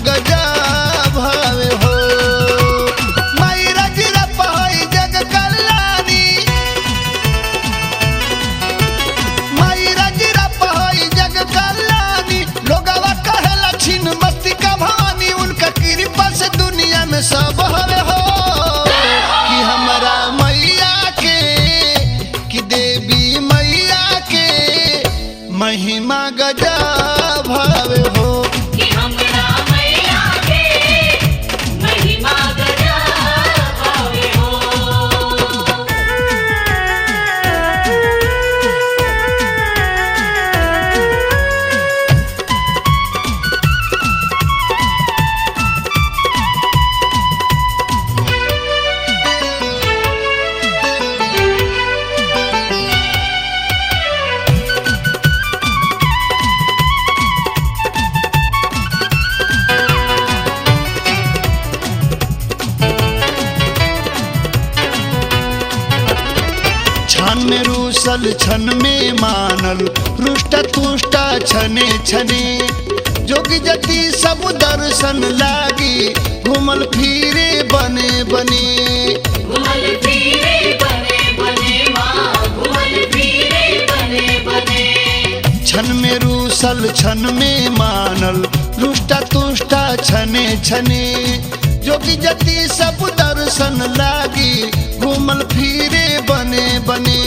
गजब हवे हो। माई रजरप होई जग कल्याणी, माई रजरप होई जग कल्याणी, लोगवा कहेला छिन मस्तिका भवानी, उनका कृपा से दुनिया में सब हवे हो। कि हमरा मैया के, कि देवी मैया के महिमा गजब हवे हो। कि हमरा मैया के महिमा गजब हवे हो। छन में रूसल छन में मानल, रुष्ट तुष्ट छने छने, जोगी जति सब दर्शन लागी, घूमल फिरे बने बने। घुमल फिरे बने बने माँ, घुमल फिरे बने बने। छन में रूसल छन में मानल, रुष्ट तुष्ट छने छने, जोगी जति सब दर्शन लागी, घूमल फिरे बने बने।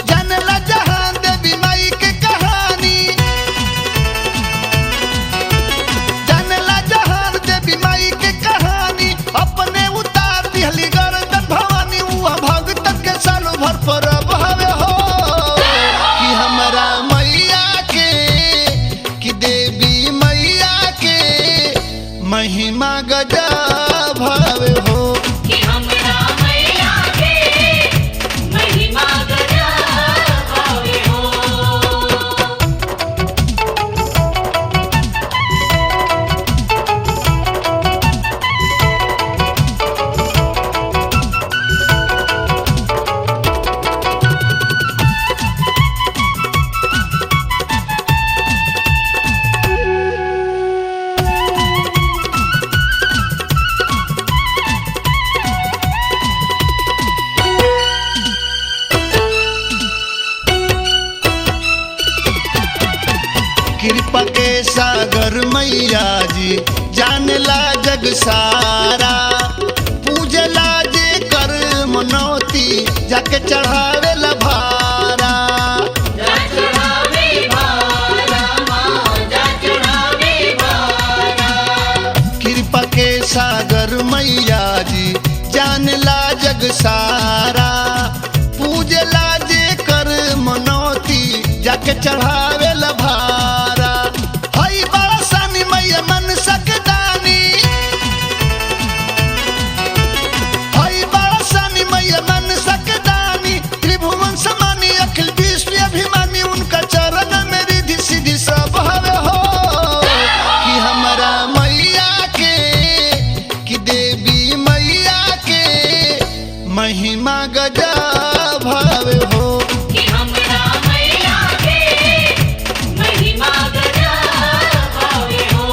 जानला जहान देवी माई के कहानी, जानला जहान देवी माई के कहानी, अपने उतार दिहली गर्दन भवानी, उहा भगतन के साल भर परब हवे हो। कि हमरा मैया के, कि देवी मैया के महिमा गजब हवे हो। कि हमरा मैया के महिमा गजब हवे हो। कृपा के सागर मैया जी जानला जग सारा, पूजला जे कर मनौती जाके चढ़ावेला भारा। जा चढ़ावे भारा माँ, जा चढ़ावे भारा। कृपा के सागर मैया जी जानला जग सारा, पूजला जे कर मनौती जाके चढ़ावेला भारा। हई बड़ा सानी मैया मन सकदानी, हई बड़ा सानी मैया मन सकदानी, त्रिभुवन समानी अखिल विश्व अभिमानी, उनका चरण में रिधि सिद्धि सब हवे हो। कि हमरा मैया के, कि देवी मैया के महिमा गजब हवे हो। कि हमरा मैया के महिमा गजब हवे हो।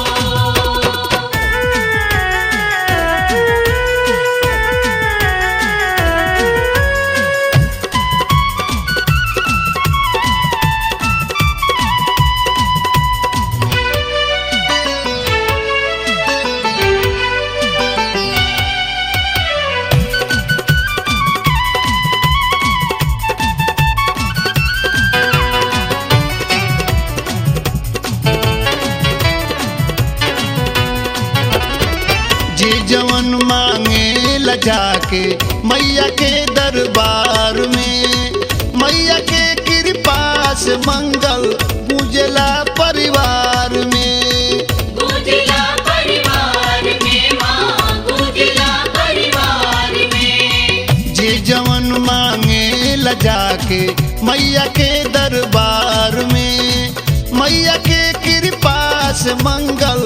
जे जवन मांगे जाके मैया के दरबार में, मैया के कृपा से मंगल पूजला परिवार में। गुजला परिवार में माँ, गुजला परिवार में। जे जवन मांगे जाके मैया के दरबार में, मैया के कृपा से मंगल